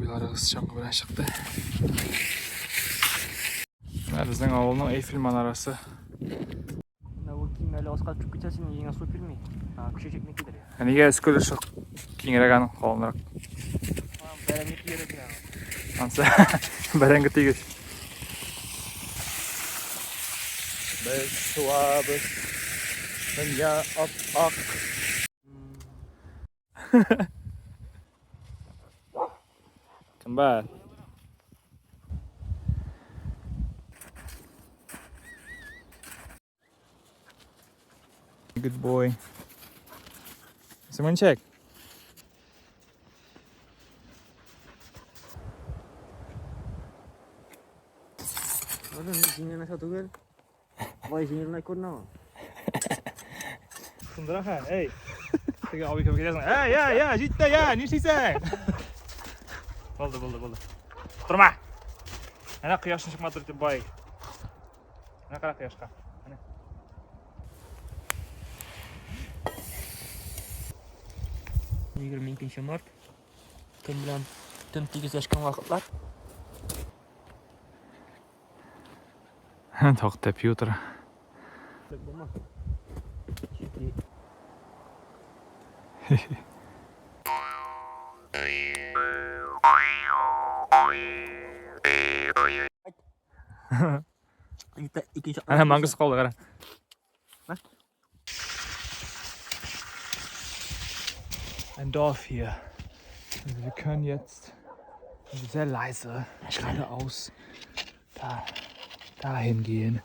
Абыйларыгыз чаңгы белән чыкты. Менә безнең авылның Эйфель манарасы. Менә бу кием әле аска төшеп китсә, синең иңә су килми. А, көче җитми кидер. Ә нигә өске өлеше киңрәк аның, калынрак? Бәрәңге тияргә кирәк. Ансы бәрәңге тигез. Без шуабыз. Дөнья ап-ак. Кымбат. Good boy. Симончик. Аны җиңел нәрсә түгел. Бай җиңел генә күренә ул. Шундыра хә, эй. Теге абый кебек китәсең. Эй, эй, эй, җитте, я, нишлисең? Булды, булды, булды. Торма. Әнә кояш ничек матур итеп байый. Әнә кара кояшка. Әнә. 22 март. Көн белән төн тигезләшкән вакытлар. Тагы тәпи утыра. Әнә маңгыз калды, кара. Ein Dorf hier. Also wir können jetzt sehr leise geradeaus da, dahin gehen.